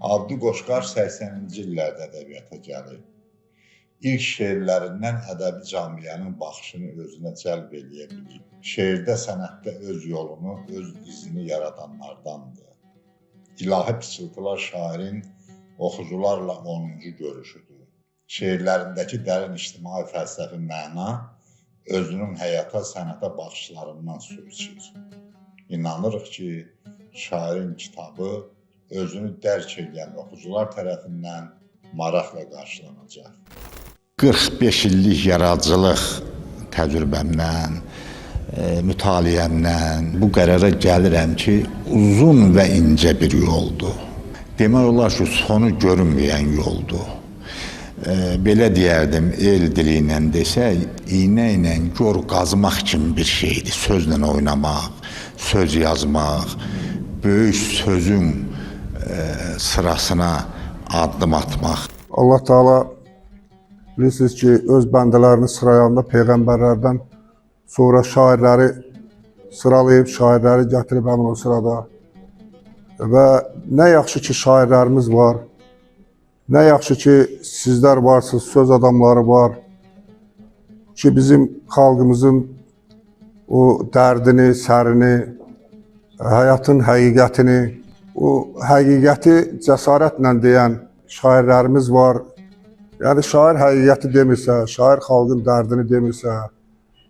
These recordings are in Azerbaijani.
Abdi Qoşqar 80-ci illərdə ədəbiyyata gəlib. İlk şeirlərindən ədəbi camiənin baxışını özünə cəlb eləyə bilib. Şeirdə, sənətdə öz yolunu, öz izini yaradanlardandır. İlahi pıçıltılar şairin oxucularla 10-cu görüşüdür. Şeirlərindəki dərin ictimai fəlsəfi məna özünün həyata, sənətə baxışlarından su içir. İnanırıq ki, şairin kitabı özünü dərk edən oxucular tərəfindən maraqla qarşılanacaq. 45 illik yaradıcılıq təcrübəmdən, mütaliəmdən bu qərara gəlirəm ki, uzun və incə bir yoldur. Demək olar ki, sonu görünməyən yoldur. Belə deyərdim, el dili ilə desək, iynə ilə gor qazmaq kimi bir şeydir. Sözlə oynamaq, söz yazmaq, böyük sözün sırasına addım atmaq. Allah Teala bilirsiniz ki, öz bəndələrini sırayanda peyğəmbərlərdən sonra şairləri sıralayıb, şairləri gətirib həmin o sırada. Və nə yaxşı ki, şairlərimiz var, nə yaxşı ki, sizlər varsınız, söz adamları var ki, bizim xalqımızın o dərdini, sərini, həyatın həqiqətini, o həqiqəti cəsarətlə deyən şairlərimiz var. Yəni şair həqiqəti demirsə, şair xalqın dərdini demirsə,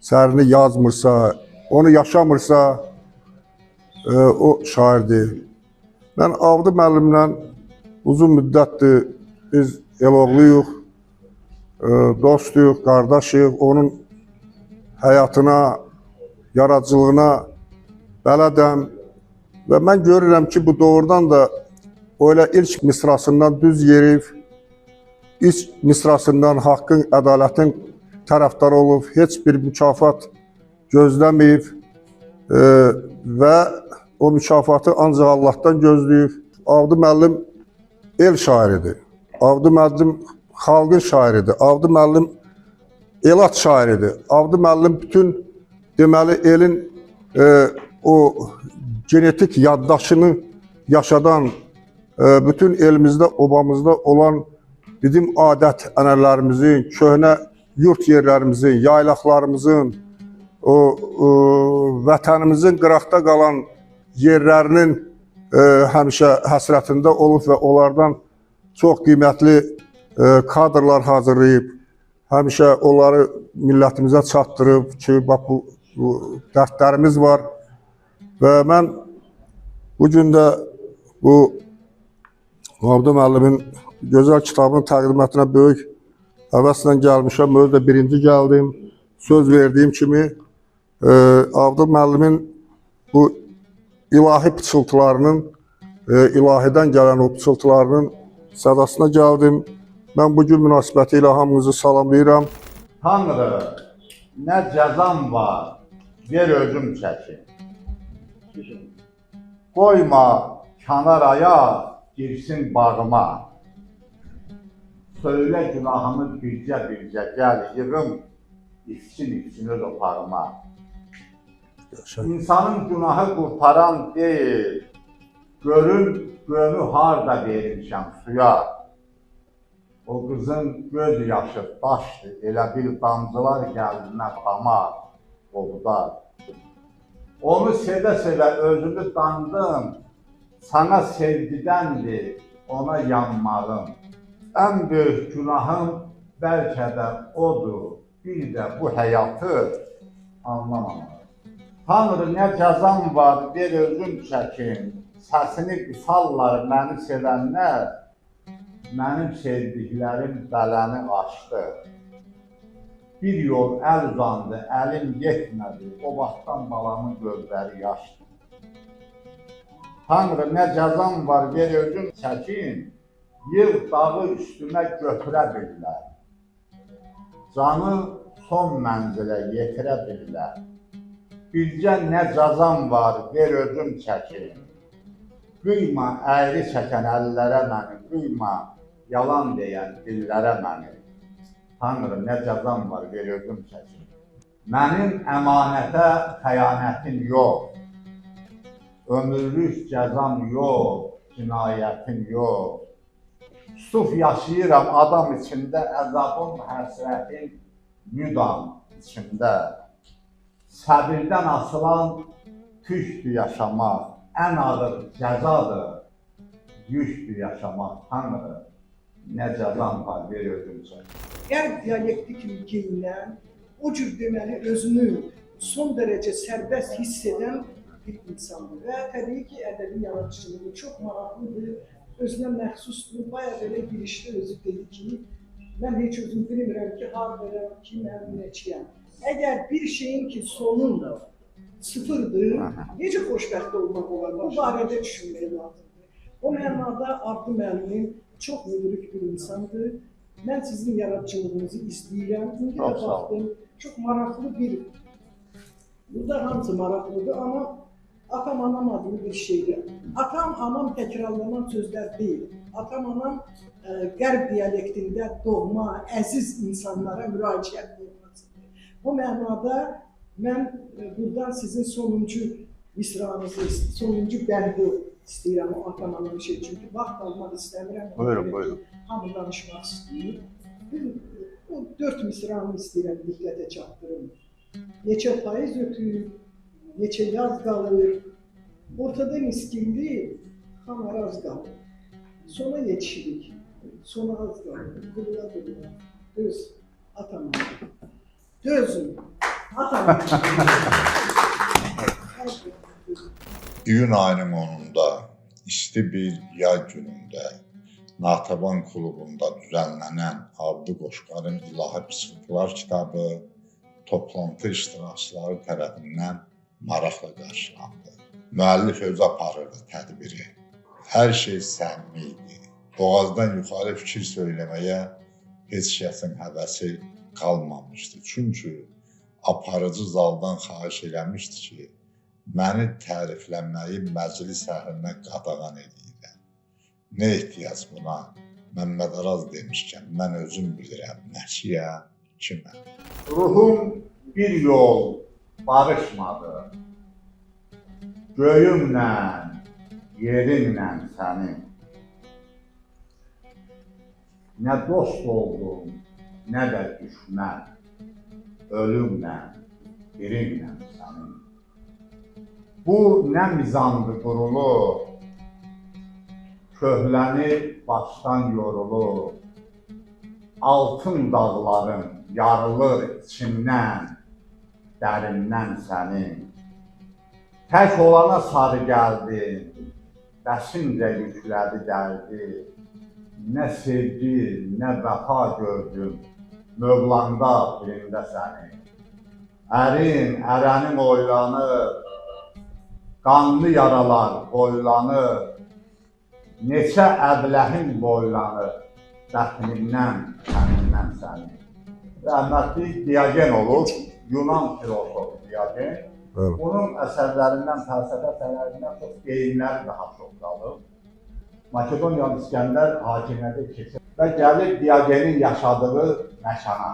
sərini yazmırsa, onu yaşamırsa, o şair deyil. Mən Abdi müəllimlə uzun müddətdir biz eloğluyuq, dostuyuq, qardaşıyıq. Onun həyatına, yaradıcılığına bələdəm. Və mən görürəm ki, bu doğrudan da o elə ilk misrasından düz yerib, ilk misrasından haqqın, ədalətin tərəfdarı olub, heç bir mükafat gözləməyib və o mükafatı ancaq Allahdan gözləyib. Abdi müəllim el şairidir. Abdi müəllim xalqın şairidir. Abdi müəllim elat şairidir. Abdi müəllim bütün deməli elin o genetik yaddaşını yaşadan, bütün elimizdə, obamızda olan bizim adət ənənələrimizin, köhnə yurt yerlərimizin, yaylaqlarımızın, o vətənimizin qıraqda qalan yerlərinin həmişə həsrətində olub və onlardan çox qiymətli kadrlar hazırlayıb, həmişə onları millətimizə çatdırıb ki, bax bu dərdlərimiz var. Və mən bugün də bu Abdi müəllimin gözəl kitabının təqdimatına böyük həvəslə gəlmişəm. Özü də birinci gəldim. Söz verdiyim kimi Abdi müəllimin bu ilahi pıçıltılarının, ilahidən gələn o pıçıltılarının sədasına gəldim. Mən bugün münasibəti ilə hamınızı salamlayıram. Tanrı, nə cəzam var, ver özüm çəkim. Qoyma kənar aya girsin bağıma. Söylə günahımı bircə-bircə, gəl yığım ifsin-ifsin öz otağıma. İnsanın günahı qurtaran deyil, görün gönü harda vermişəm suya. O qızın göz yaşı daşdır, elə bil damcılar gəlinə damar, qovudar. Onu sevə-sevə özümü dandım, sana sevgidəndir ona yanmağım. Ən böyük günahım bəlkə də odur, bir də bu həyatı anlamamaq. Tanrı, nə cəzam var, ver özüm çəkim, səsini qısarlar məni sevənlər, mənim sevdiklərim bələni aşdı. Bir yol əl uzandı, əlim yetmədi, o vaxtdan balamın gözləri yaşdı. Tanrı, nə cəzam var, ver özüm çəkim, yığ dağı üstümə götürə bilər. Canı son mənzilə yetirə bilər. Bircə nə cəzam var, ver özüm çəkim. Qıyma əyri çəkən əllərə məni, qıyma yalan deyən dillərə məni. Tanrı, nə cəzam var, ver özüm çəkim. Mənim əmanətə xəyanətim yox. Ömürlük cəzam yox, cinayətim yox. Suf yaşayıram adam içində, əzabım, həsrətim müdam içimdə. Səbirdən asılan tükdür yaşamaq, ən ağır cəzadır, yükdür yaşamaq. Tanrı, nə cəzam var, ver özüm üçün. Qərb dialekti kimi geyinən, o cür deməli özünü son dərəcə sərbəst hiss edən bir insandır. Və təbii ki, ədəbi yaradıcılığı çox maraqlıdır, özünə məxsusdur. Bayaq belə girişdə özü dedi ki, mən heç özüm bilmirəm ki, hardayam, kiməm, nəçiyəm. Əgər bir şeyin ki, sonu sıfırdır, necə xoşbəxt olmaq olar? Bu barədə düşünmək lazımdır. O mənada Abdi müəllim çox müdrik bir insandır. Mən sizin yaradıcılığınızı izləyirəm. İndi də baxdım, çox maraqlı bir, burada hamısı maraqlıdır, amma atam, anam adlı bir şeydir. Atam, anam təkrarlanan sözlər deyil. Atam, anam qərb dialektində doğma, əziz insanlara müraciət olmasıdır. O mənada mən buradan sizin sonuncu misranızı, sonuncu bəndi istəyirəm o atam, anam şey. Çünki vaxt almaq istəmirəm. Buyurun, buyurun. Hamı danışmaq istəyir. O 4 misranı istəyirəm diqqətə çatdırım. Neçə payız ötür, neçə yaz qalır, ortada miskilli, xan araz qalır. Sona yetişirik, sona az qalır. Qırıla qırıla, döz atam anam. Dözün, atam anam. İyun ayının 10-unda, isti bir yay günündə Natəvan klubunda düzənlənən Abdi Qoşqarın İlahi Pıçıltılar kitabı toplantı iştirakçıları tərəfindən maraqla qarşılandı. Müəllif özü aparırdı tədbiri. Hər şey səmimi idi. Boğazdan yuxarı fikir söyləməyə heç kəsin həvəsi qalmamışdı. Çünki aparıcı zaldan xahiş eləmişdi ki, məni tərifləməyi məclis əhlinə qadağan eləyirəm. Nə ehtiyac buna? Məmməd Araz demişkən, mən özüm bilirəm nəçiyəm, kiməm. Ruhum bir yol barışmadı. Göyümlə, yerimlə sənin. Nə dost oldum, nə də düşmən. Ölümlə, dirimlə sənin. Bu nə mizandır qurulu, köhlənir başdan yorulur. Altın dağların yarılır içindən, dərindən sənin. Tək olana sarı gəldin, bəsincə yüklədi dərdi. Nə sevgi, nə vəfa gördüm, Mövlanda, birində səni. Ərin, ərənin oylanır, qanlı yaralar boylanır, neçə əbləhin boylanır, bətnindən, tənindən səni. Rəhmətli Diogen olub, Yunan filosofu Diogen. Onun əsərlərindən, fəlsəfə əsərlərindən çox deyimləri daha çox qalıb. Makedoniyalı İskəndər hakimiyyətə keçir və gəlir Diogenin yaşadığı məkana.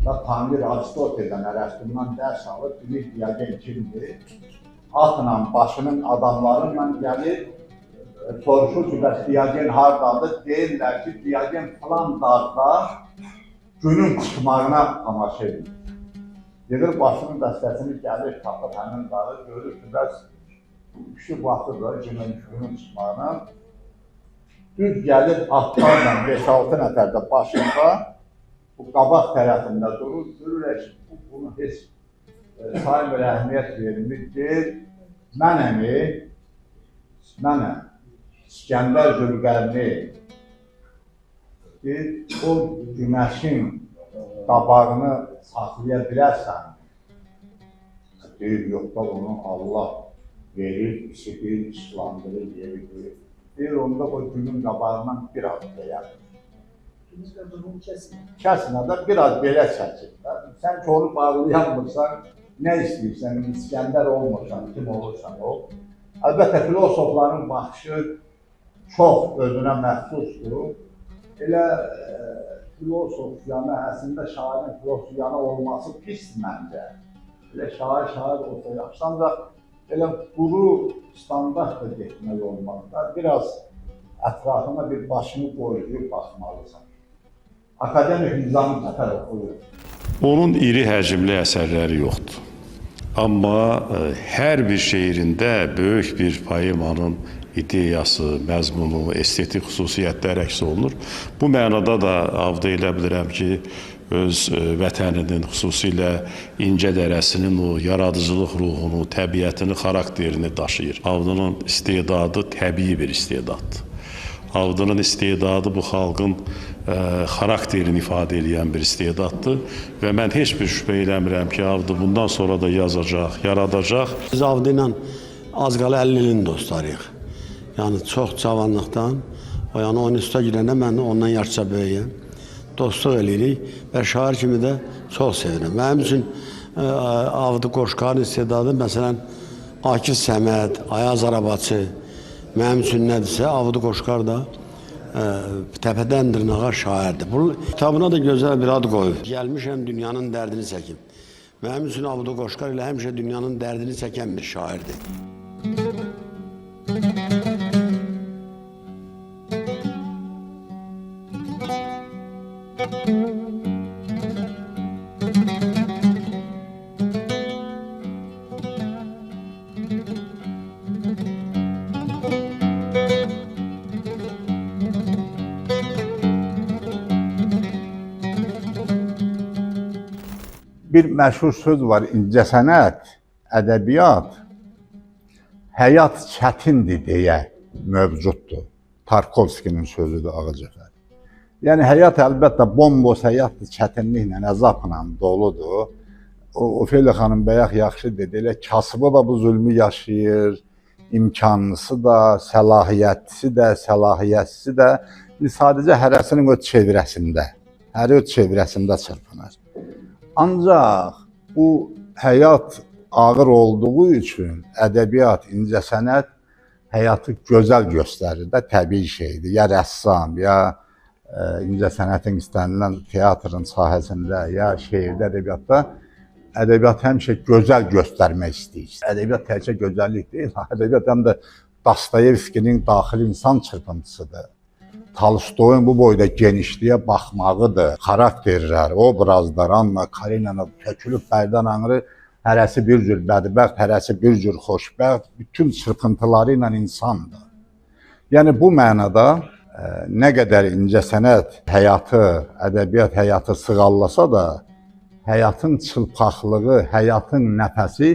Və tanıyır Aristoteldən, Ərəstundan dərs alır, bilir Diogen kimdir. Atla, başının adamlarıyla gəlir, soruşur ki, bəs Diogen hardadır? Deyirlər ki, Diogen filan dağda günün çıxmağına tamaşa edir. Gedir, başının dəstəsini gəlir, tapır həmin dağı, görür ki, bəs kişi baxır da günün çıxmağına. Düz gəlir atlarla 5-6 nəfər də başında, bu qabaq tərəfində durur, görürlər ki, bunu heç saymır, əhəmiyyət vermir, deyir, mənəm, İskəndər Zülqərni, deyir, o günəşin qabağını saxlaya bilərsən, deyir, yox da onu Allah verir, isidir, işlandırır, yeri qoyur. Deyir, onda o günün qabağından biraz belə. Günün qabağını kəsmə. Kəsmə də biraz belə çəkir. Sən ki, onu bağlayanmırsan, nə istəyirsən, İskəndər olmursan, kim olursan ol. Əlbəttə, filosofların baxışı çox özünə məxsusdur. Elə filosof yana, əslində şairin filosof yana olması pisdir məncə. Elə şair olsa yaxşı, ancaq Elə quru standart da getmək olmaz da, biraz ətrafına bir başını qoyub baxmalısan. Akademik Nizami Cəfərov, buyurun. Onun iri həcmli əsərləri yoxdur. Amma hər bir şeirində böyük bir poemanın ideyası, məzmunu, estetik xüsusiyyətlər əks olunur. Bu mənada da Avdı elə bilirəm ki, öz vətəninin, xüsusilə İncə dərəsinin o yaradıcılıq ruhunu, təbiətini, xarakterini daşıyır. Avdının istedadı təbii bir istedaddır. Avdının istedadı bu xalqın xarakterini ifadə edən bir istedaddır və mən heç bir şübhə eləmirəm ki, Avdı bundan sonra da yazacaq, yaradacaq. Biz Avdı ilə az qala 50 ilin dostlarıyıq. Yəni çox cavanlıqdan, o yəni 13-də girəndə mən ondan yaşca böyüyəm. Dostluq eləyirik və şair kimi də çox sevirəm. Mənim üçün Avdı Qoşqarın istedadı, məsələn, Akif Səməd, Ayaz Arabaçı, mənim üçün nədirsə, Avdı Qoşqar da təpədən dırnağa şairdir. Bu kitabına da gözəl bir ad qoyub. Gəlmişəm dünyanın dərdini çəkim. Mənim üçün Avdı Qoşqar ilə həmişə dünyanın dərdini çəkən bir şairdir. Bir məşhur söz var, incəsənət, ədəbiyyat, həyat çətindir deyə mövcuddur. Tarkovskinin sözüdür Ağa Cəfər. Yəni həyat əlbəttə bomboş həyatdır, çətinliklə, əzabla doludur. Ofeliya xanım bayaq yaxşı dedi, elə kasıbı da bu zülmü yaşayır, imkanlısı da, səlahiyyətlisi də, səlahiyyətsizsi də, sadəcə hərəsinin öz çevrəsində, hər öz çevrəsində çırpınır. Ancaq bu həyat ağır olduğu üçün ədəbiyyat, incəsənət həyatı gözəl göstərir də, təbii şeydir. Ya rəssam, ya incəsənətin istənilən teatrın sahəsində, ya şeirdə, ədəbiyyatda ədəbiyyat həmişə gözəl göstərmək istəyir. Ədəbiyyat təkcə gözəllik deyil, ədəbiyyat həm də Dostoyevskinin daxili insan çırpıntısıdır. Tolstoyun bu boyda genişliyə baxmağıdır, xarakterlər, obrazlar, Anna Karenina tökülüb bərdən anrı, hərəsi bir cür bədbəxt, hərəsi bir cür xoşbəxt, bütün çırpıntıları ilə insandır. Yəni bu mənada nə qədər incəsənət həyatı, ədəbiyyat həyatı sığallasa da, həyatın çılpaqlığı, həyatın nəfəsi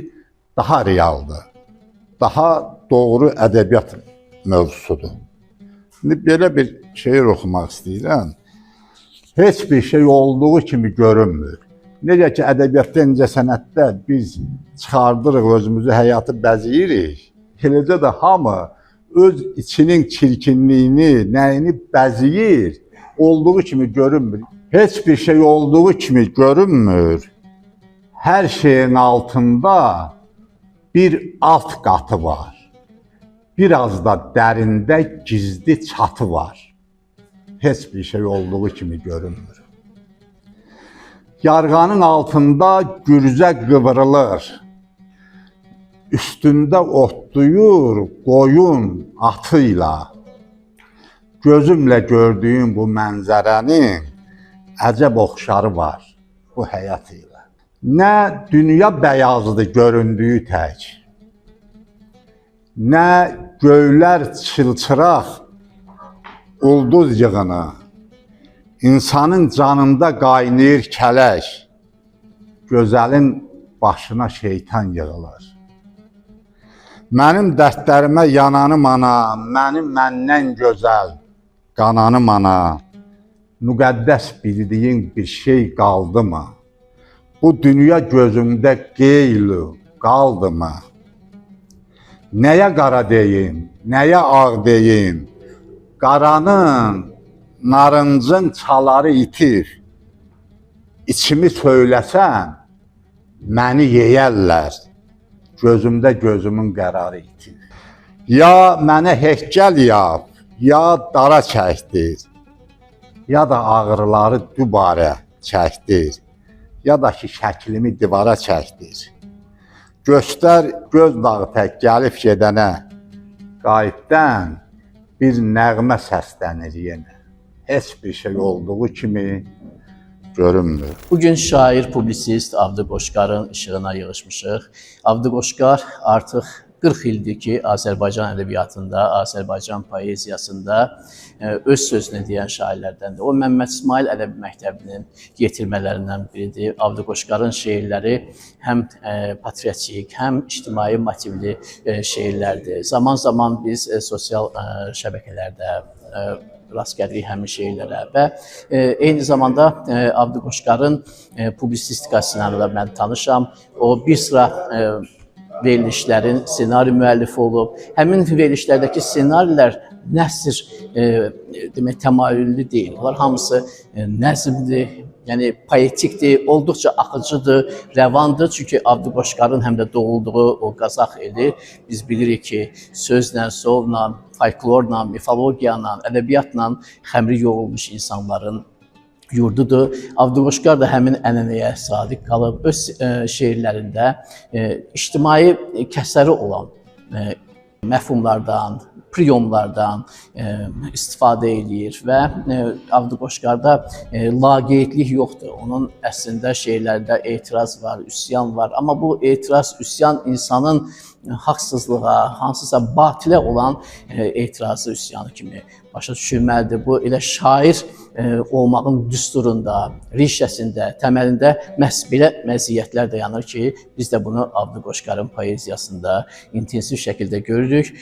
daha realdır, daha doğru ədəbiyyat mövzusudur. İndi belə bir şeir oxumaq istəyirəm. Heç bir şey olduğu kimi görünmür. Necə ki, ədəbiyyatda, incəsənətdə biz çıxardırıq özümüzü, həyatı bəziyirik, eləcə də hamı öz içinin çirkinliyini, nəyini bəziyir, olduğu kimi görünmür. Heç bir şey olduğu kimi görünmür. Hər şeyin altında bir alt qatı var. Biraz da dərində gizli çatı var. Heç bir şey olduğu kimi görünmür. Yarğanın altında gürzə qıvrılır. Üstündə otlayır qoyun atıyla. Gözümlə gördüyüm bu mənzərənin əcəb oxşarı var bu həyat ilə. Nə dünya bəyazdır göründüyü tək, nə göylər çılçıraq ulduz yığını, insanın canında qaynayır kələk, gözəlin başına şeytan yığılır. Mənim dərdlərimə yananım ana, mənim məndən gözəl qananım ana, müqəddəs bildiyin bir şey qaldı mı? Bu dünya gözümdə qeylu qaldı mı? Nəyə qara deyim, nəyə ağ deyim? Qaranın, narıncın çaları itir. İçimi söyləsəm, məni yeyərlər. Gözümdə gözümün qərarı itir. Ya mənə heykəl yap, ya dara çəkdir, ya da ağrıları dübarə çəkdir, ya da ki şəklimi divara çəkdir. Göstər göz dağı tək gəlib gedənə, qayibdən bir nəğmə səslənir yenə. Heç bir şey olduğu kimi görünmür. Bugün şair, publisist Avdı Qoşqarın işığına yığışmışıq. Avdı Qoşqar artıq 40 ildir ki, Azərbaycan ədəbiyyatında, Azərbaycan poeziyasında öz sözünü deyən şairlərdəndir. O Məmməd İsmayıl Ədəbi Məktəbinin yetirmələrindən biridir. Avdı Qoşqarın şeirləri həm patriotik, həm ictimai motivli şeirlərdir. Zaman-zaman biz sosial şəbəkələrdə rast gəlirik həmin şeirlərə və eyni zamanda Avdı Qoşqarın publisistikası ilə də mən tanışam. O bir sıra verilişlərin ssenari müəllifi olub. Həmin verilişlərdəki ssenarilər nəsr demək təmayüllü deyil. Onlar hamısı nəzmdir, yəni poetikdir, olduqca axıcıdır, rəvandır. Çünki Avdı Qoşqarın həm də doğulduğu o Qazax eli biz bilirik ki, sözlə, sovla, folklorla, mifologiya ilə, ədəbiyyatla xəmri yoğrulmuş insanların yurdudur. Avdı Qoşqar da həmin ənənəyə sadiq qalıb, öz şeirlərində ictimai kəsəri olan məfhumlardan, priyomlardan istifadə eləyir və Avdı Qoşqarda laqeydlik yoxdur. Onun əslində şeirlərində etiraz var, üsyan var. Amma bu etiraz, üsyan insanın haqsızlığa, hansısa batilə olan etirazı, üsyanı kimi başa düşülməlidir. Bu elə şair olmağın düsturunda, rişəsində, təməlində məhz belə məziyyətlər dayanır ki, biz də bunu Avdı Qoşqarın poeziyasında intensiv şəkildə görürük.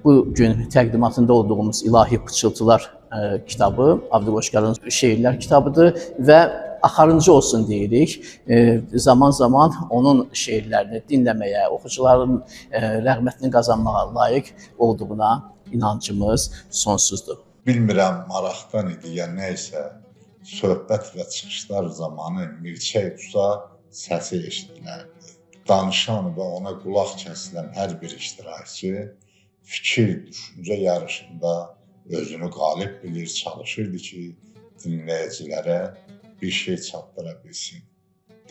Bu gün təqdimatında olduğumuz İlahi Pıçıltılar kitabı Avdı Qoşqarın şeirlər kitabıdır və axarıncı olsun deyirik. Zaman-zaman onun şeirlərini dinləməyə, oxucuların rəğbətini qazanmağa layiq olduğuna inancımız sonsuzdur. Bilmirəm maraqdan idi ya nə isə, söhbət və çıxışlar zamanı milçək usa səsi eşidilərdi. Danışan və ona qulaq kəsilən hər bir iştirakçı fikir, düşüncə yarışında özünü qalib bilir, çalışırdı ki, dinləyicilərə bir şey çatdıra bilsin.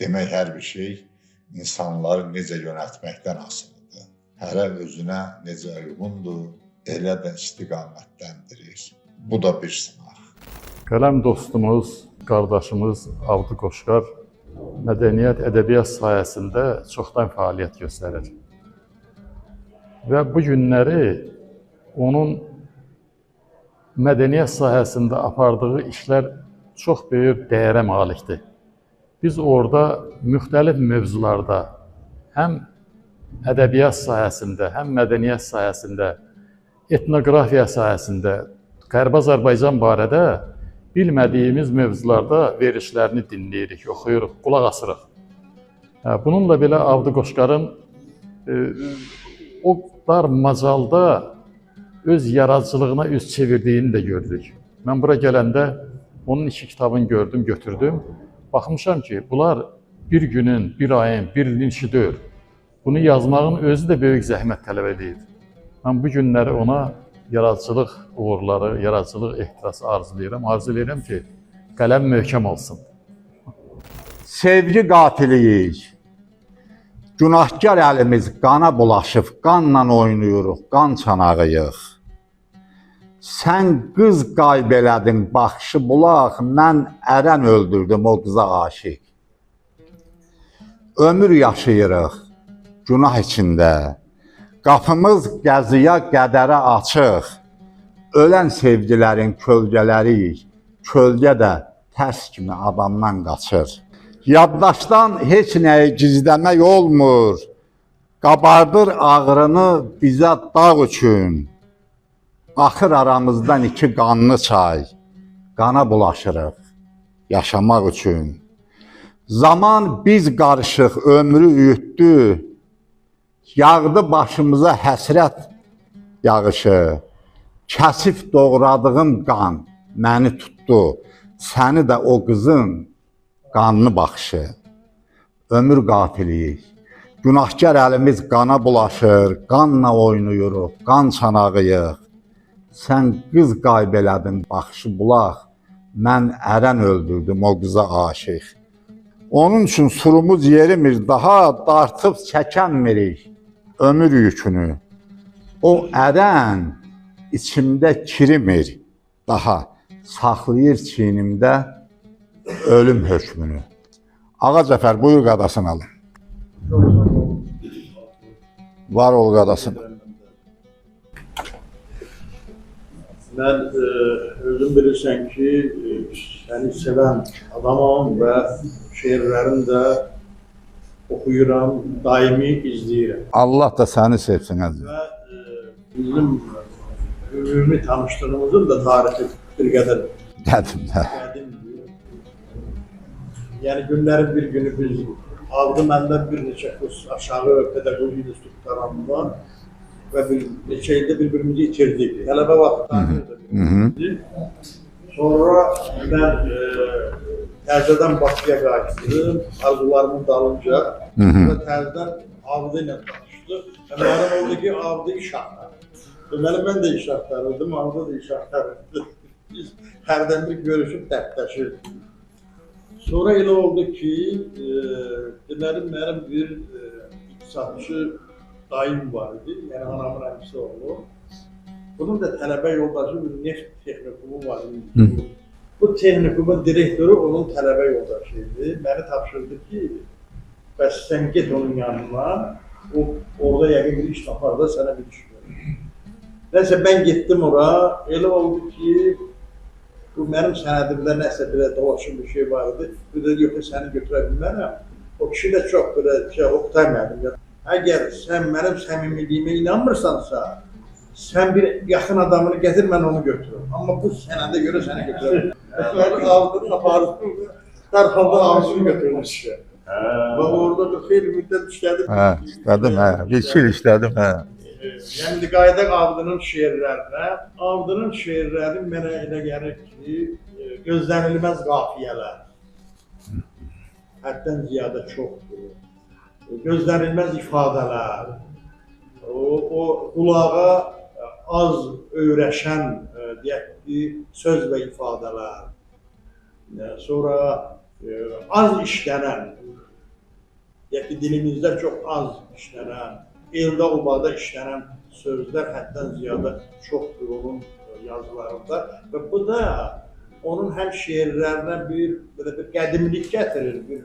Demək, hər bir şey insanları necə yönəltməkdən asılıdır. Hərə özünə necə uyğundur, elə də istiqamətləndirir. Bu da bir sınaq. Qələm dostumuz, qardaşımız Avdı Qoşqar mədəniyyət, ədəbiyyat sahəsində çoxdan fəaliyyət göstərir. Və bu günləri onun mədəniyyət sahəsində apardığı işlər çox böyük dəyərə malikdir. Biz orada müxtəlif mövzularda həm ədəbiyyat sahəsində, həm mədəniyyət sahəsində, etnoqrafiya sahəsində, Qərbi Azərbaycan barədə bilmədiyimiz mövzularda verilişlərini dinləyirik, oxuyuruq, qulaq asırıq. Bununla belə Avdı Qoşqarın o dar macalda öz yaradıcılığına üz çevirdiyini də görürük. Mən bura gələndə onun iki kitabını gördüm, götürdüm. Baxmışam ki, bunlar bir günün, bir ayın, bir ilin işi deyil. Bunu yazmağın özü də böyük zəhmət tələb edir. Mən bu günləri ona yaradıcılıq uğurları, yaradıcılıq ehtirası arzulayıram. Arzulayıram ki, qələm möhkəm olsun. Sevgi qatiliyik. Günahkar əlimiz qana bulaşıb, qanla oynayırıq, qan çanağıyıq. Sən qız qayb elədin, baxışı bulaq, mən ərən öldürdüm o qıza aşiq. Ömür yaşayırıq günah içində. Qapımız qəziya qədərə açıq. Ölən sevgilərin kölgələriyik. Kölgə də tərs kimi adamdan qaçır. Yaddaşdan heç nəyi gizləmək olmur. Qabardır ağrını bizə dağ üçün. Axır aramızdan iki qanlı çay. Qana bulaşırıq yaşamaq üçün. Zaman biz qarışıq ömrü üyütdü. Yağdı başımıza həsrət yağışı. Kəsif doğradığım qan məni tutdu. Səni də o qızın qanlı baxışı. Ömür qatiliyik. Günahkar əlimiz qana bulaşır, qanla oynayırıq, qan çanağıyıq. Sən qız qayb elədin, baxışı bulaq. Mən ərən öldürdüm o qıza aşiq. Onun üçün surumuz yerimir, daha dartıb çəkənmirik ömür yükünü. O ərən içimdə kirimir, daha saxlayır çiynimdə ölüm hökmünü. Ağa Cəfər, buyur qadasını alın. Var ol qadasın. Mən özün bilirsən ki, səni sevən adamam və şeirlərini də oxuyuram, daimi izləyirəm. Allah da səni sevsin əzizim. Və bizim ümumi tanışlığımızın da tarixi bir qədər Qədim də. qədimdir. Yəni günlərin bir günü biz aldı məndən bir neçə kurs aşağı pedaqoji institut qurtarandan və bir neçə ildə bir-birimizi itirdik. Tələbə vaxtı tanıyırdıq. Sonra mən təzədən Bakıya qayıtdım, arzularımın dalınca və təzədən Avdı ilə tanışdıq. Və məlum oldu ki, Avdı iş axtarır. Deməli, mən də iş axtarırdım, Avdı da iş axtarırdı. Biz hərdən bir görüşüb dərdləşirdik. Sonra elə oldu ki, deməli, mənim bir iqtisadçı dayım var idi, yəni anamın əmisi oğlu. Bunun da tələbə yoldaşı bir neft texnikumu var idi. Bu texnikumun direktoru onun tələbə yoldaşı idi. Məni tapşırdı ki, bəs sən get onun yanına, o orada yəqin bir iş tapar da sənə bir iş verir. Nəsə mən getdim ora, elə oldu ki, bu mənim sənədimdə nəsə belə dolaşım bir şey var idi. Bir də yox, səni götürə bilmərəm. O kişi də çox belə şey, Oqtay müəllim. Əgər sən mənim səmimiliyimə inanmırsansa, sən bir yaxın adamını gətir, mən onu götürürüm. Amma bu sənədə görə səni götürə bilmərəm. Mən aldığını apardım, dərhal da ağzını götürmüşüm. Və orada da xeyli müddət işlədim. Hə, işlədim, hə. Bir il işlədim, hə. Yəni qayıdaq Avdının şeirlərinə. Avdının şeirləri mənə elə gəlir ki, gözlənilməz qafiyələr həddən ziyadə çoxdur. Gözlənilməz ifadələr, o qulağa az öyrəşən, deyək ki, söz və ifadələr, sonra az işlənən, deyək ki, dilimizdə çox az işlənən, eldə obada işlənən sözlər həddən ziyadə çoxdur onun yazılarında və bu da onun həm şeirlərinə bir, belə bir qədimlik gətirir, bir,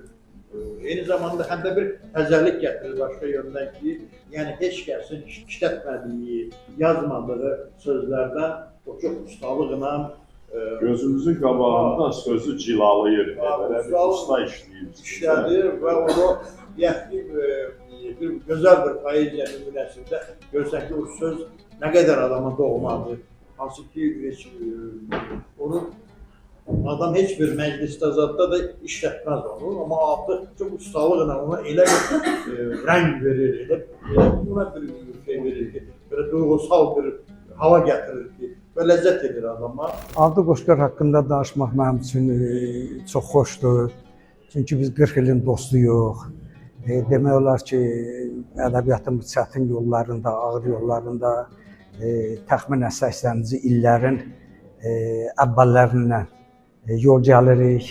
eyni zamanda həm də bir təzəlik gətirir başqa yöndən ki, yəni heç kəsin işlətmədiyi, yazmadığı sözlərdən o çox ustalıqla gözümüzün qabağında sözü cilalayır, belə bir usta işləyir. İşlədir və onu deyək ki, bir gözəl bir poeziya nümunəsində görsən ki, o söz nə qədər adama doğmadır, hansı ki, heç, onu adam heç bir məclisdə zadda da işlətməz onu, amma artıq çox ustalıqla ona elə bir rəng verir, elə buna bir şey verir ki, belə duyğusal bir hava gətirir ki, və ləzzət edir adama. Avdı Qoşqar haqqında danışmaq mənim üçün çox xoşdur. Çünki biz 40 ilin dostuyuq. Demək olar ki, ədəbiyyatın bu çətin yollarında, ağır yollarında təxminən 80-ci illərin əvvəllərindən yol gəlirik.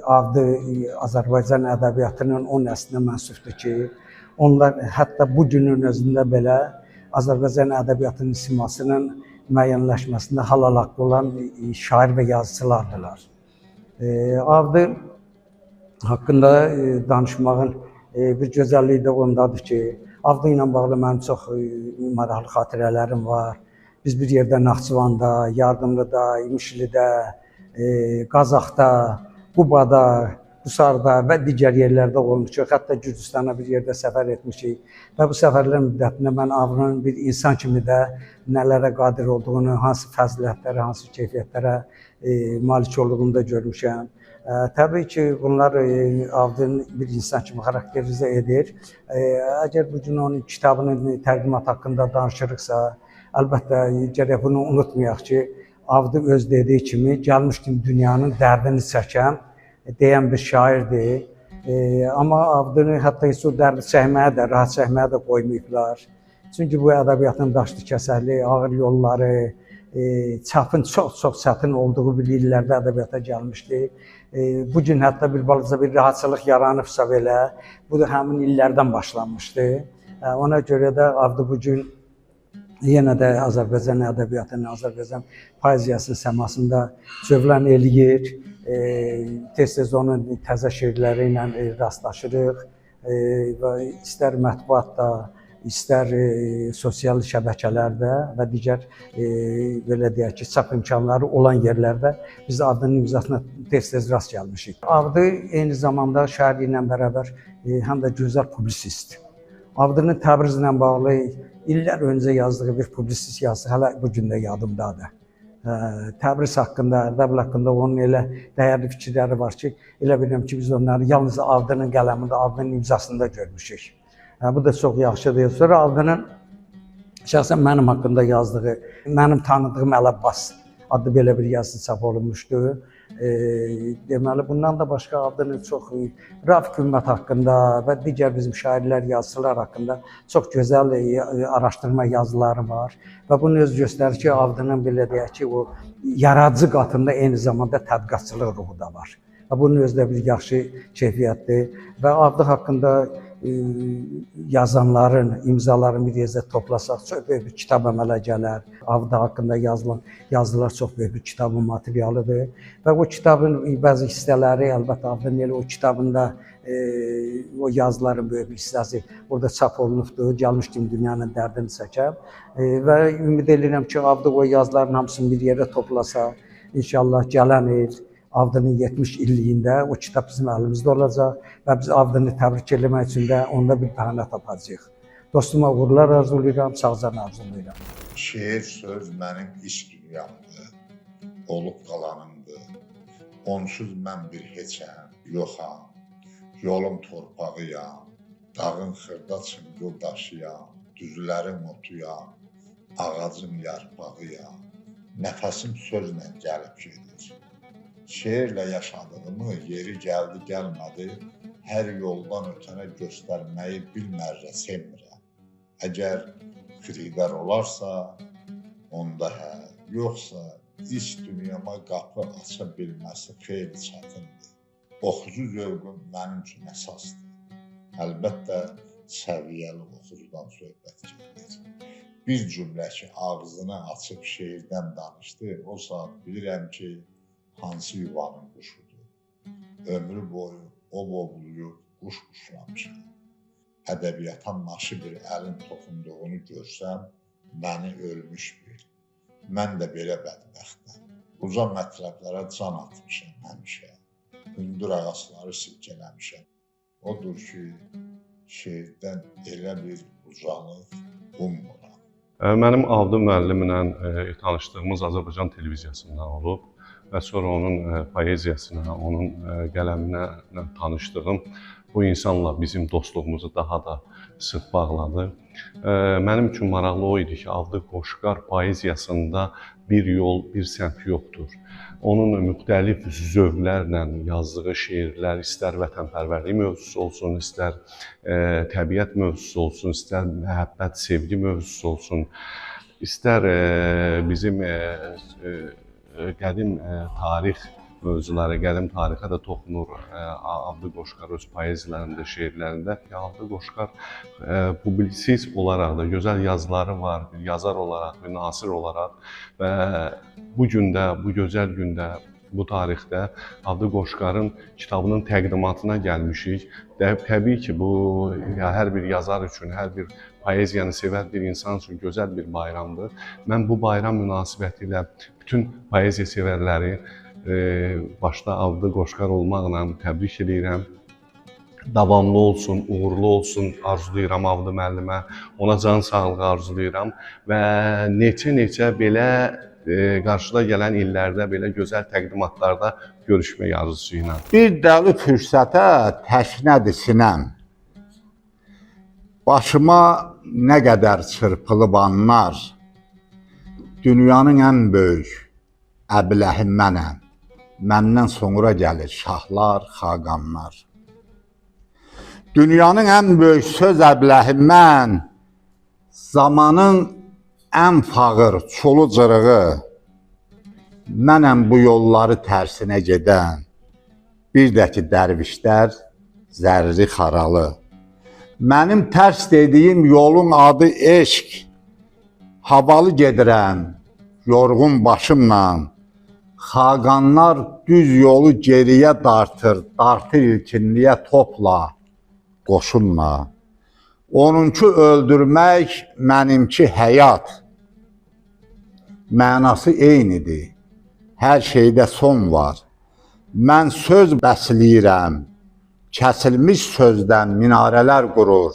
Avdı Azərbaycan ədəbiyyatının o nəslinə mənsubdur ki, onlar hətta bu günün özündə belə Azərbaycan ədəbiyyatının simasının müəyyənləşməsində halal haqqı olan şair və yazıçılardılar. Avdı haqqında danışmağın bir gözəlliyi də ondadır ki, Avdı ilə bağlı mənim çox maraqlı xatirələrim var. Biz bir yerdə Naxçıvanda, Yardımlıda, İmişlidə, Qazaxda, Qubada, Qusarda və digər yerlərdə olmuşuq. Hətta Gürcüstana bir yerdə səfər etmişik. Və bu səfərlər müddətində mən Avdının bir insan kimi də nələrə qadir olduğunu, hansı fəzilətlərə, hansı keyfiyyətlərə malik olduğunu da görmüşəm. Təbii ki, bunlar Avdını bir insan kimi xarakterizə edir. Əgər bugün onun kitabının təqdimat haqqında danışırıqsa, əlbəttə gərək bunu unutmayaq ki, Avdı öz dediyi kimi gəlmişdim dünyanın dərdini çəkəm deyən bir şairdir. Amma Avdını hətta heç o dərdi çəkməyə də, rahat çəkməyə də qoymayıblar. Çünki bu ədəbiyyatın daşlı kəsəkli, ağır yolları, çapın çox-çox çətin olduğu bir illərdə ədəbiyyata gəlmişdi. Bu gün hətta bir balaca bir rahatçılıq yaranıbsa belə, bu da həmin illərdən başlanmışdı. Ona görə də Avdı bu gün yenə də Azərbaycan ədəbiyyatının, Azərbaycan poeziyasının səmasında cövlan eləyir. Tez-tez onun təzə şeirləri ilə rastlaşırıq və istər mətbuatda, istər sosial şəbəkələrdə və digər belə deyək ki, çap imkanları olan yerlərdə biz Avdının imzasına tez-tez rast gəlmişik. Avdı eyni zamanda şair ilə bərabər həm də gözəl publisist. Avdının Təbrizlə bağlı illər öncə yazdığı bir publisist yazısı hələ bu gün də yadımdadır. Təbriz haqqında, Ərdəbil haqqında onun elə dəyərli fikirləri var ki, elə bilirəm ki, biz onları yalnız Avdının qələmində, Avdının imzasında görmüşük. Bu da çox yaxşıdır. Sonra Avdının şəxsən mənim haqqında yazdığı, mənim tanıdığım Əl-Abbas adlı belə bir yazısı çap olunmuşdu. Deməli, bundan da başqa Avdının çox Rafiq Hümmət haqqında və digər bizim şairlər, yazıçılar haqqında çox gözəl araşdırma yazıları var və bunu öz göstərir ki, Avdının belə deyək ki, o yaradıcı qatında eyni zamanda tədqiqatçılıq ruhu da var. Və bunun özü də bir yaxşı keyfiyyətdir və Avdı haqqında yazanların, imzaların bir yerdə toplasaq çox böyük bir kitab əmələ gələr. Avdı haqqında yazılan yazılar çox böyük bir kitabın materialıdır və o kitabın bəzi hissələri əlbəttə Avdının elə o kitabında o yazıların böyük bir hissəsi orada çap olunubdur. Gəlmişdim dünyanın dərdini çəkəm və ümid edirəm ki, Avdı o yazıların hamısını bir yerə toplasa, inşallah gələn il Avdının 70 illiyində o kitab bizim əlimizdə olacaq və biz Avdını təbrik eləmək üçün də onda bir bəhanə tapacağıq. Dostuma uğurlar arzulayıram, sağcan arzulayıram. Şeir söz mənim iç dünyamdır, olub qalanımdır. Onsuz mən bir heçəm, yoxam, yolum torpağıyam, dağın xırda çınqıl daşıyam, düzlərin otuyam, ağacın yarpağıyam, nəfəsim sözlə gəlib gedir. Şeirlə yaşadığımı yeri gəldi gəlmədi, hər yoldan ötənə göstərməyi bilmərrə sevmirəm. Əgər xridar olarsa, onda hə, yoxsa iç dünyama qapı aça bilməsi xeyli çətindir. Oxucu zövqüm mənim üçün əsasdır. Əlbəttə, səviyyəli oxucudan söhbət gedir. Bir cümlə ki, ağzını açıb şeirdən danışdı, o saat bilirəm ki, hansı yuvanın quşudur. Ömrü boyu ov ovlayıb quş quşlamışam. Ədəbiyyata naşı bir əlin toxunduğunu görsəm, məni ölmüş bil. Mən də belə bədbəxtəm. Uca mətləblərə can atmışam həmişə. Hündür ağacları silkələmişəm. Odur ki, şeirdən elə bir ucalıq ummuram. Mənim Avdı müəllimlə tanışdığımız Azərbaycan televiziyasından olub və sonra onun poeziyasına, onun qələminə tanışdığım bu insanla bizim dostluğumuzu daha da sıx bağladı. Mənim üçün maraqlı o idi ki, Avdı Qoşqar poeziyasında bir yol, bir səmt yoxdur. Onun müxtəlif zövqlərlə yazdığı şeirlər, istər vətənpərvərlik mövzusu olsun, istər təbiət mövzusu olsun, istər məhəbbət, sevgi mövzusu olsun, istər bizim qədim tarix mövzuları, qədim tarixə də toxunur Avdı Qoşqar öz poeziyalarında, şeirlərində. Avdı Qoşqar publisist olaraq da gözəl yazıları var, bir yazar olaraq, bir nasir olaraq və bu gündə, bu gözəl gündə, bu tarixdə Avdı Qoşqarın kitabının təqdimatına gəlmişik. Təbii ki, bu hər bir yazar üçün, hər bir poeziyanı sevər bir insan üçün gözəl bir bayramdır. Mən bu bayram münasibəti ilə bütün poeziya sevərləri başda Avdı Qoşqar olmaqla təbrik edirəm. Davamlı olsun, uğurlu olsun arzulayıram Avdı müəllimə. Ona can sağlığı arzulayıram və neçə-neçə belə qarşıda gələn illərdə belə gözəl təqdimatlarda görüşmək arzusu ilə. Bir dəli fürsətə təşnədir sinəm. Başıma nə qədər çırpılıb anlar, dünyanın ən böyük əbləhi mənəm. Məndən sonra gəlir şahlar, xaqanlar. Dünyanın ən böyük söz əbləhi mən, zamanın ən fağır çolu cırığı, mənəm bu yolları tərsinə gedən, Bir də ki dərvişlər zərri xaralı. Mənim tərs dediyim yolun adı eşq. Havalı gedirəm, yorğun başımla. Xaqanlar düz yolu geriyə dartır, dartır ilkinliyə topla, qoşunla. Onunki öldürmək, mənimki həyat. Mənası eynidir. Hər şeydə son var. Mən söz bəsləyirəm. Kəsilmiş sözdən minarələr qurur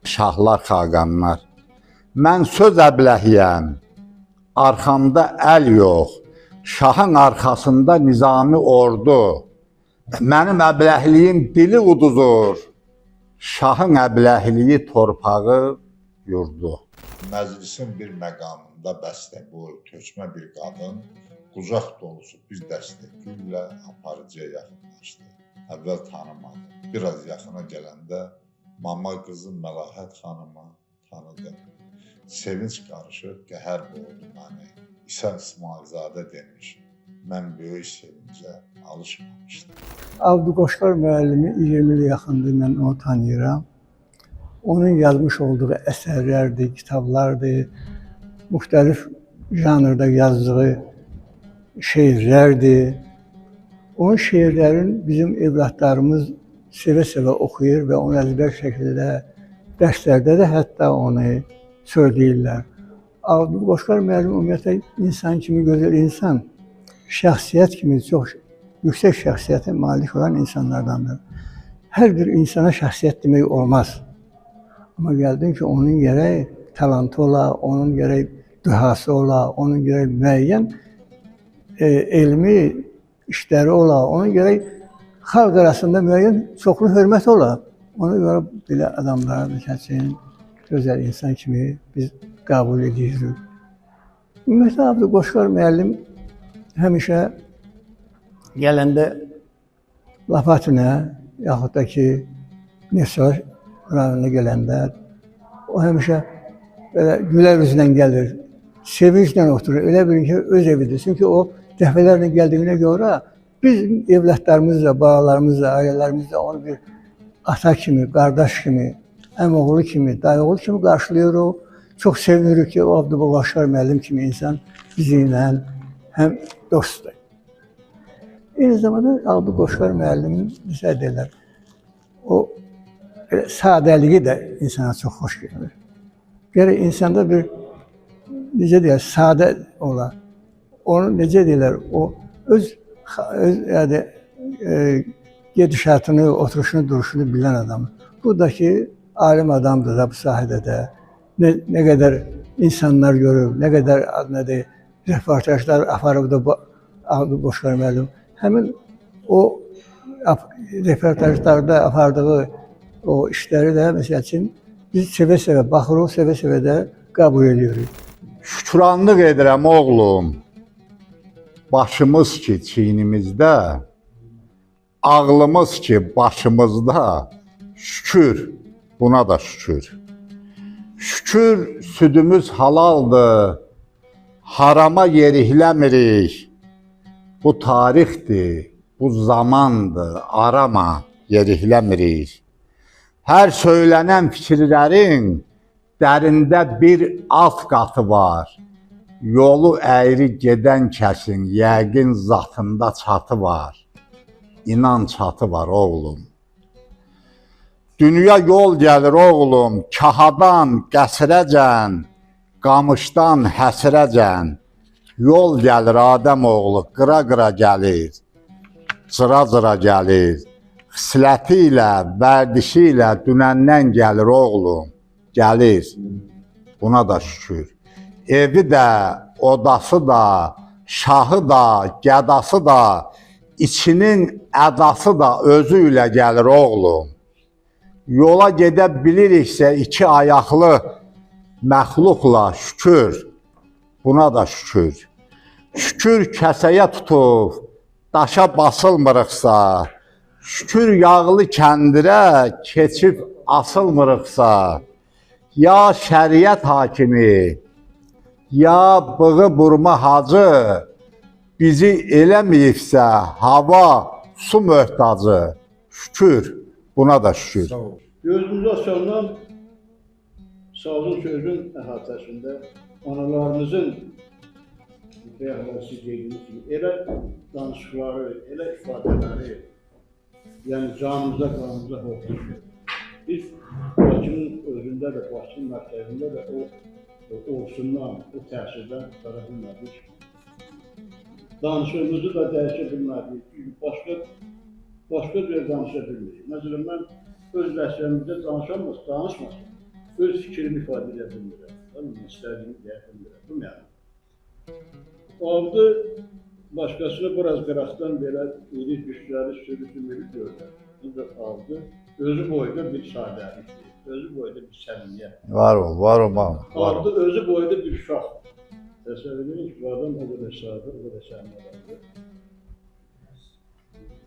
şahlar, xaqanlar. Mən söz əbləhiyəm. Arxamda əl yox. Şahın arxasında nizami ordu. Mənim əbləhliyim dili uduzur. Şahın əbləhliyi torpağı, yurdu. Məclisin bir məqamında bəstəboy, tökmə bir qadın qucaq dolusu bir dəstə güllə aparıcıya yaxınlaşdı. Əvvəl tanımadı. Biraz yaxına gələndə mama qızı Məlahət xanımı tanıdı. Sevinç qarışıq qəhər boğdu məni. İsa İsmailzadə demiş, mən böyük sevincə alışmamışdım. Avdı Qoşqar müəllimi 20 ilə yaxındır mən onu tanıyıram. Onun yazmış olduğu əsərlərdir, kitablardır, müxtəlif janrda yazdığı şeirlərdir. Onun şeirlərini bizim evlatlarımız sevə-sevə oxuyur və onu əzbər şəkildə dərslərdə də hətta onu söyləyirlər. Avdı Qoşqar müəllim ümumiyyətlə insan kimi gözəl insan, şəxsiyyət kimi çox yüksək şəxsiyyətə malik olan insanlardandır. Hər bir insana şəxsiyyət demək olmaz. Amma gəldin ki, onun gərək talantı ola, onun gərək dühası ola, onun gərək müəyyən elmi işləri ola, onun gərək xalq arasında müəyyən çoxlu hörmət ola. Ona görə belə adamlara, məsəl üçün, gözəl insan kimi biz qəbul edirik. Ümumiyyətlə, Avdı Qoşqar müəllim həmişə gələndə Lapatinə, yaxud da ki, Neftçala rayonuna gələndə o həmişə belə gülər üzlə gəlir, sevinclə oturur. Elə bilin ki, öz evidir. Çünki o dəfələrlə gəldiyinə görə biz evlatlarımızla, balalarımızla, ailələrimizlə onu bir ata kimi, qardaş kimi, əmoğlu kimi, dayıoğlu kimi qarşılayırıq. Çox sevinirik ki, o Avdı Qoşqar müəllim kimi insan bizimlə həm dostdur. Eyni zamanda Avdı Qoşqar müəllimin, necə deyirlər, o belə sadəliyi də insana çox xoş gəlir. Gərək insanda bir, necə deyər, sadə ola. Onu necə deyirlər, o öz yəni, gedişatını, oturuşunu, duruşunu bilən adam. Buradakı alim adamdır da bu sahədə də. Nə qədər insanlar görür, nə qədər nədir, röportajlar aparıb da Avdı Qoşqar müəllim. Həmin o röportajlarda apardığı o işləri də, məsəl üçün, biz sevə-sevə baxırıq, sevə-sevə də qəbul edirik. Şükranlıq edirəm oğlum, başımız ki çiynimizdə, ağlımız ki başımızda, şükür, buna da şükür. Şükür südümüz halaldır, harama yerikləmirik. Bu tarixdir, bu zamandır, arama yerikləmirik. Hər söylənən fikirlərin dərində bir alt qatı var. Yolu əyri gedən kəsin yəqin zatında çatı var. İnan çatı var oğlum. Dünya yol gəlir oğlum, kahadan qəsrəcən, qamışdan həsrəcən. Yol gəlir Adəm oğlu, qıra-qıra gəlir, cıra-cıra gəlir. Xisləti ilə, vərdişi ilə dünəndən gəlir oğlum, gəlir. Buna da şükür. Evi də, odası da, şahı da, gədası da, içinin ədası da özü ilə gəlir oğlum. Yola gedə biliriksə iki ayaqlı məxluqla şükür, buna da şükür. Şükür kəsəyə tutub, daşa basılmırıqsa, şükür yağlı kəndirə keçib asılmırıqsa, ya şəriət hakimi, ya bığı burma hacı bizi eləməyibsə hava, su möhtacı. Şükür, buna da şükür. Gözümüzü açandan sazın sözün əhatəsində analarımızın bayaqlar siz dediyiniz kimi elə danışıqları, elə ifadələri, yəni canımıza, qanımıza hoplaşır. Biz Bakının özündə də, Bakının mərkəzində də o olsundan, o təsirdən qurtara bilmədik. Danışığımızı da dəyişə bilmədik. Çünki başqa cür danışa bilmirik. Məsələn, mən öz ləhcəmizdə danışmasam, öz fikrimi ifadə edə bilmirəm. Mən istədiyimi deyə bilmirəm. Bu mənim. Oldu, başqasını biraz qıraqdan belə iri gücləri, sürüsü mürü görürlər. Ancaq aldı, özü boyda bir sadəlikdir, özü boyda bir səmimiyyət. Var ol, var ol, var ol. Aldı, özü boyda bir uşaq. Təsəvvür edin ki, bu adam o qədər sadə, o qədər səmimi adamdır.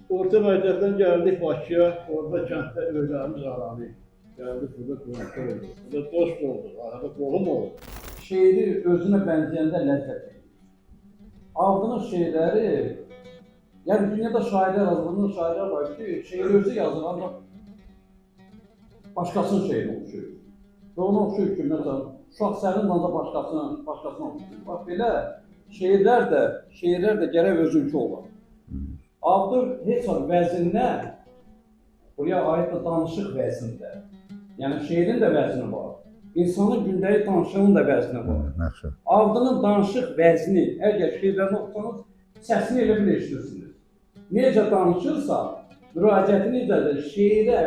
Orta məktəbdən gəldik Bakıya, orada kənddə evlərimiz aranı. Gəldik burada qonşu olduq, burada dost olduq, arada qohum olduq. Şeiri özünə bənzəyəndə ləzzət verir. Avdının şeirləri, yəni dünyada şairlər, azından şairlər var ki, şeiri özü yazır, ancaq başqasının şeirini oxşuyur. Və ona oxşuyur ki, məsələn, uşaq sənin ancaq başqasına oxşuyur. Bax, belə şeirlər də gərək özünkü olar. Avdı heç vaxt vəzinnə, buraya aid də danışıq vəzində. Yəni şeirin də vəzni var. İnsanın gündəlik danışığının da vəzni var. Avdının danışıq vəzni, əgər şeirlərini oxusanız, səsini elə bilə eşidirsiniz. Necə danışırsa, müraciəti necədir, şeirə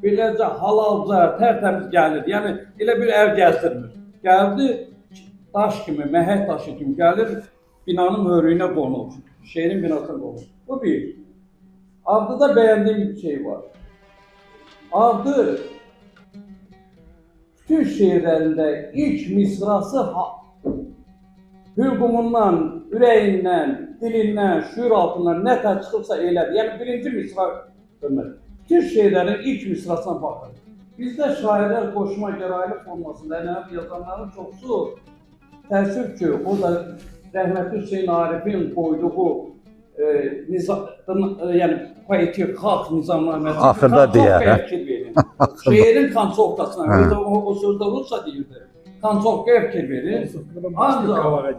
beləcə halalca, tərtəmiz gəlir. Yəni elə bir əl gəzdirmir. Gəldi, daş kimi, məhək daşı kimi gəlir, binanın mörüyünə qonur. Şeirin binasına qonur. Bu bir. Avdıda bəyəndiyim bir şey var. Avdı bütün şeirlərində ilk misrası hülqumundan, ürəyindən, dilindən, şüur altından nə tər çıxırsa elədir. Yəni birinci misra dönməz. Bütün şeirlərin ilk misrasına baxın. Bizdə şairlər qoşma gəraylı formasında ənənəvi yazanların çoxsu təəssüf ki, o da rəhmətli Hüseyn Arifin qoyduğu yəni poetik xalq nizamnaməsi axırda deyər, fikir verin. Şeirin konçovkasına, o sözdə rusca deyirdi. Konçovkaya fikir verin. Ancaq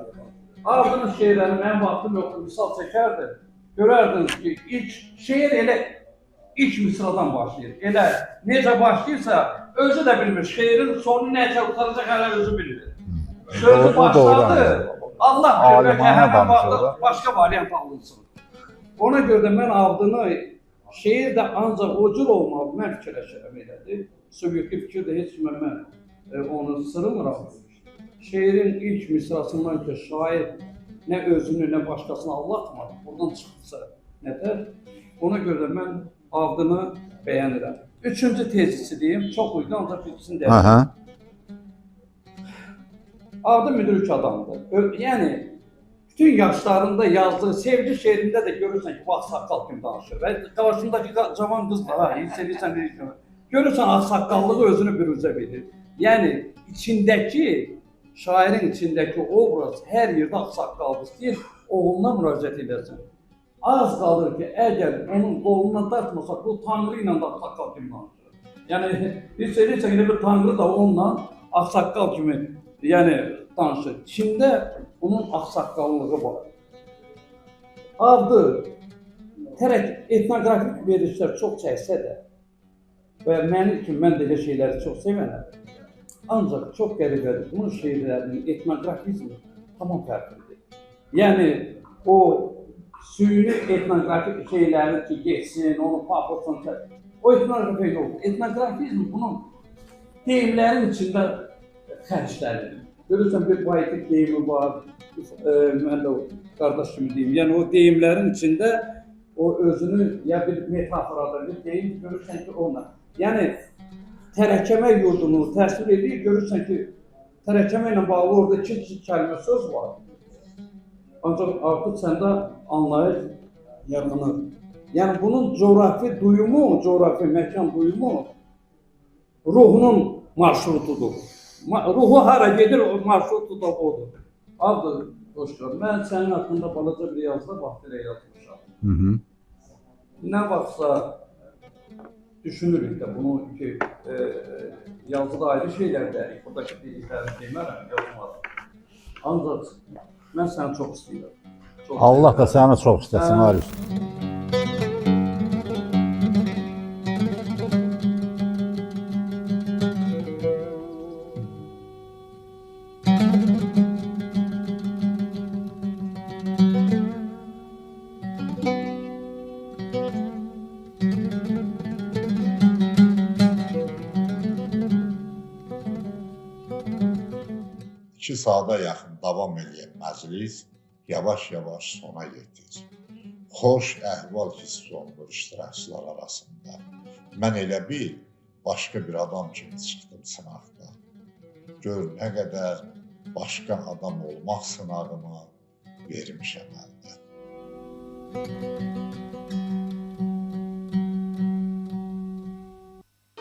Avdının şeirlərini mənim vaxtım yoxdur, misal çəkərdim. Görərdiniz ki, ilk şeir elə ilk misradan başlayır. Elə necə başlayırsa, özü də bilmir. Şeirin sonu necə qurtaracaq, hələ özü bilmir. Sözü başladı, Allah bilir, bəlkə həmən vaxtda başqa variant alınsın. Ona görə də mən Avdını şeir də ancaq o cür olmalı, mən fikirləşirəm elədir. Subyektiv fikir də heç kimə mən onu sırmıram. Şeirin ilk misrasından ki, şair nə özünü, nə başqasını aldatmadı, oradan çıxırsa nətər, ona görə də mən Avdını bəyənirəm. Üçüncü tezisi deyim, çox uyğun, ancaq birisini deyim. Avdı müdrik adamdır. Yəni, bütün yaşlarında yazdığı sevgi şeirində də görürsən ki, bu ağsaqqal kimi danışır. Və qarşındakı cavan qız da, hiss edirsən, görürsən ağsaqqallığı özünü büruzə verir. Yəni, içindəki, şairin içindəki obraz hər yerdə ağsaqqaldır. İstəyir, oğluna müraciət edəsən. Az qalır ki, əgər onun qolundan dartmasa, bu Tanrı ilə də ağsaqqal kimi danışır. Yəni, hiss edirsən ki, bir Tanrı da onunla ağsaqqal kimi yəni, danışır. İçində bunun ağsaqqallığı var. Avdı, tərək etnoqrafik verilişlər çox çəksə də və mənim kimi, mən də elə şeyləri çox sevənəm. Ancaq çox qəribədir, bunun şeirlərinin etnoqrafizmi tamam fərqlidir. Yəni, o süni etnoqrafik şeyləri ki, geçsin, onu pafosun, o etnoqrafiya yoxdur. Etnoqrafizm bunun deyimlərin içində xərclənir. Görürsən, bir poetik deyimi var, mən də o qardaş kimi deyim. Yəni, o deyimlərin içində o özünü ya bir metaforada bir deyim, görürsən ki, onunla. Yəni, tərəkəmə yurdunu təsvir edir, görürsən ki, tərəkəmə ilə bağlı orada iki kəlmə söz var. Ancaq artıq səndə anlayış yaranır. Yəni, bunun coğrafi duyumu, coğrafi məkan duyumu ruhunun marşrutudur. Ruhu hara gedir, o marşrutu da odur. Avdı Qoşqar, mən sənin haqqında balaca bir yazıda vaxtilə yazmışam. Nə vaxtsa düşünürük də bunu ki, yazıda ayrı şeylər dərik. Buradakı dediklərimi demərəm, yazmadım. Ancaq mən səni çox istəyirəm. Çox Allah da səni çox istəsin, Arif. İki saata yaxın davam eləyən məclis yavaş-yavaş sona yetir. Xoş əhval hiss olunur iştirakçılar arasında. Mən elə bil, başqa bir adam kimi çıxdım sınaqdan. Gör nə qədər başqa adam olmaq sınağını vermişəm əldə.